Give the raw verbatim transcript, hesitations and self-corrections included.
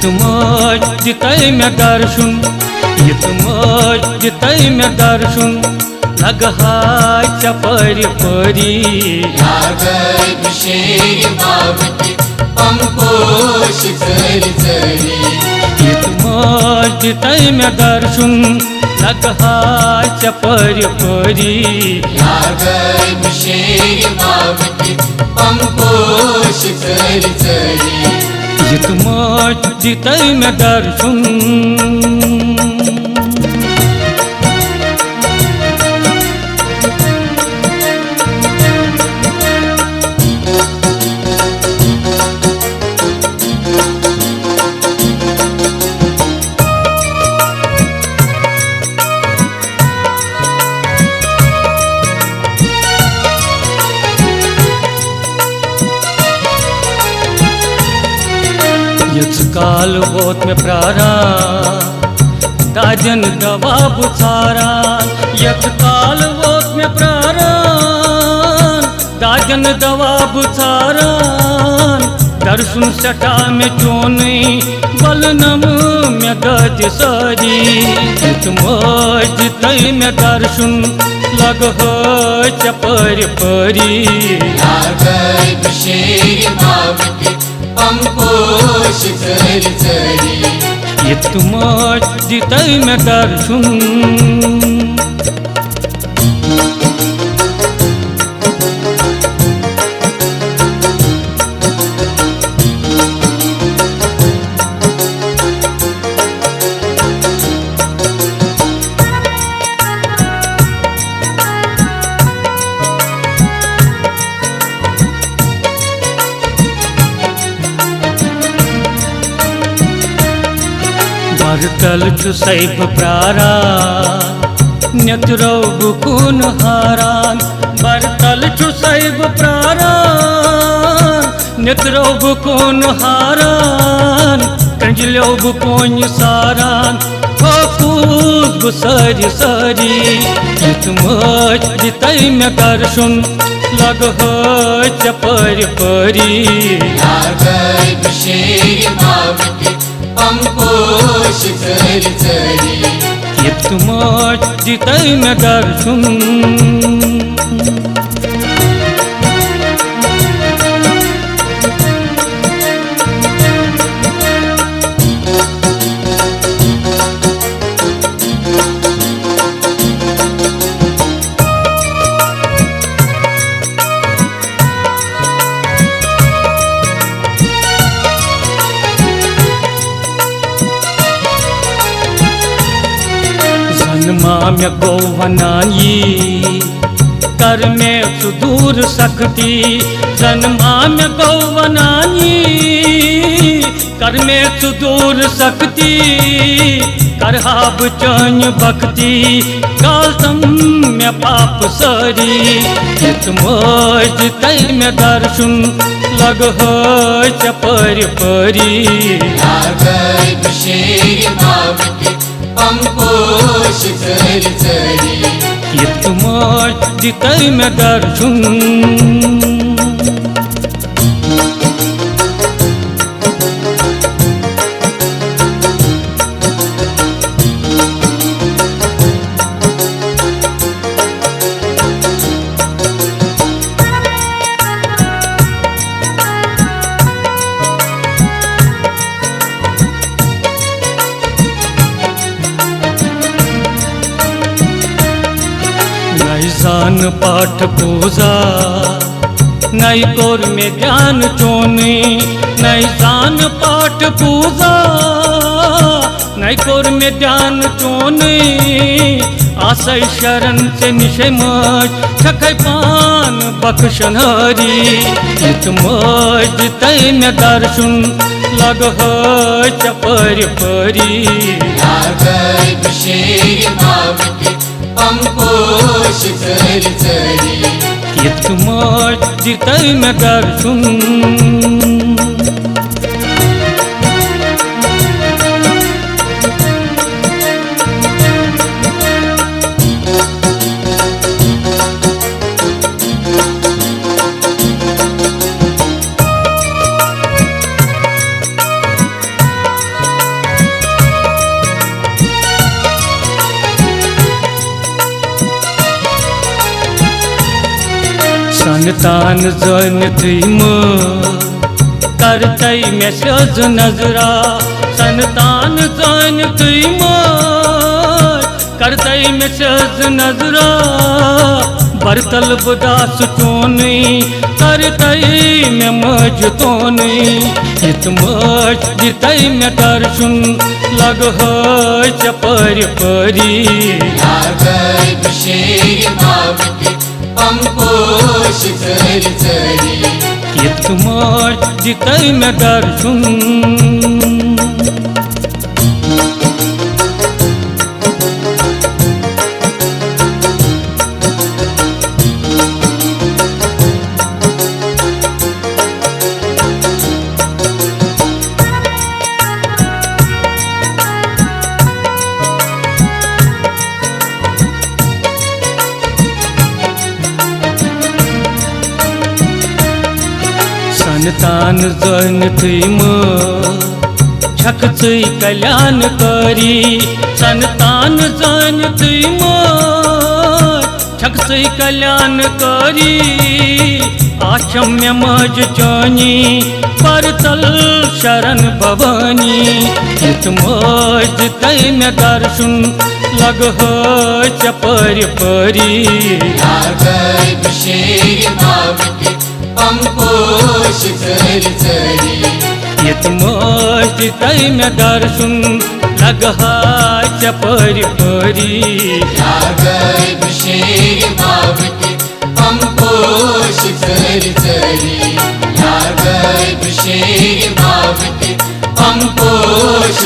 تہٕ مٲج دِتَے مےٚ درشُن، یہِ تہٕ مٲج دِتَے مےٚ درشُن، لگہٕ ہا ژےٚ پٔرِ پٔری۔ لاگے بہٕ شیرِ باوٕ تہِ پمپوش ژٔرۍ ژٔرۍ۔ یہِ تہٕ مٲج دِتَے مےٚ درشُن، لگہٕ ہا ژےٚ پٔرِ پٔری۔ لاگے بہٕ شیرِ باوٕ تہِ پمپوش ژٔرۍ ژٔرۍ۔ یہِ تہٕ مٲج دِتَے مےٚ درشُن۔ ییٖژ کال ووت مےٚ پرٛاران، دادٮ۪ن دوا بہٕ ژھاران۔ ییٖژ کال ووت مےٚ پرٛاران، دادٮ۪ن دوا بہٕ ژھاران۔ درشُن سٮ۪ٹھاہ مےٚ چونُے، بلنم مےٚ دادِ سٲری۔ یہِ تہٕ مٲج دِتَے مےٚ درشُن، لگہٕ ہا ژےٚ پٔرِ پٔری۔ لاگے بہٕ شیرِ باوٕ تہِ پمپوش ژٔرۍ ژٔرۍ۔ یہِ تہٕ مٲج دِتَے مےٚ درشُن۔ برتل چھُسَے بہٕ پرٛاران، نیٚترو بہٕ کُن ہاران۔ برتل چھُسَے بہٕ پرٛاران، نیٚترو بہٕ کُن ہاران۔ کنجلیو بہٕ کونہِ ساران، تھوٚکُس بہٕ سٲری سٲری۔ یُتھ مٲج دِتَے مےٚ درشُن، لگہٕ ہا ژےٚ پٔرِ پٔری۔ لاگے بہٕ شیرِ باوٕ تہِ پمپوش ژٔرۍ ژٔرۍ۔ یُتھ مٲج دِتَے مےٚ درشُن۔ زن ما مےٚ گوٚو ونان یی، کر مےٚ ژٕ دوٗر سختی۔ زن ما مےٚ گوٚو ونان یی، کر مےٚ ژٕ دوٗر سختی، کرہا بہٕ چٲنۍ بختی، گالتم مےٚ پاپہٕ سٲری۔ یُتھ مٲج دِتَے مےٚ درشُن، لگہٕ ہا ژےٚ پٔرِ پٔری۔ لاگے بہٕ شیرِ باوٕ تہِ پمپوش ژٔرۍ ژٔرۍ۔ یُتھ مٲج دِتَے مےٚ درشُن۔ نَے زان پاٹھ پوٗزا، نَے کوٚر مےٚ دھیان چونُے۔ نَے زان پاٹھ پوٗزا، نَے کوٚر مےٚ دھیان چونُے۔ آسَے شرن ژےٚ نِشے مٲج، چھَکھَے پان بخشن ہٲری۔ یُتھ مٲج دِتَے مےٚ درشُن، لگہٕ ہا ژےٚ پٔرِ پٔری۔ لاگے بہٕ شیرِ باوٕ تہِ پمپوش ژٔرۍ ژٔرۍ۔ یُتھ مٲج دِتَے مےٚ درشُن۔ سنتان زٲنِتھٕے مٲج، کر تۄہہِ مےٚ سیٚز نظرا۔ سنتان زٲنِتھٕے مٲج، کر تۄہہِ مےٚ سیٚز نظرا۔ برتل بہٕ داسہٕ چونٕے، کر تۄہہِ مےٚ مٲج تونٕے۔ یِتھ مٲج دِ تۄہہِ مےٚ درشُن، لگہٕ ہٲے ژےٚ پٲرِ پٲری۔ لاگے بہٕ شیرِ باوٕ تہِ پم پوش ژٲرۍ ژٲری۔ یِتھ مٲج دِ تۄہہِ مےٚ درشُن۔ سنتان زٲنِتھٕے مٲج، چھکھ ژٕے کلیان کٲری۔ سنتان زٲنِتھٕے مٲج، چھکھ ژٕے کلیان کٲری۔ آچھم مےٚ مٲج چٲنی، پرتل شرن بھوانی۔ یِتھ مٲج دِ تۄہہِ مےٚ درشُن، لگہٕ ہٲے ژےٚ پٲرِ پٲری۔ لاگے بہٕ شیرِ باوٕ تہِ پم پوش ژٲرۍ ژٲری۔ یِتھ مٲج دِ تۄہہِ مےٚ درشُن، لگہٕ ہٲے ژےٚ پٲرِ پٲری۔ لاگے بہٕ شیرِ باوٕ تہِ پم پوش ژٲرۍ ژٲری۔ لاگے بہٕ شیرِ باوٕ تہِ پم پوش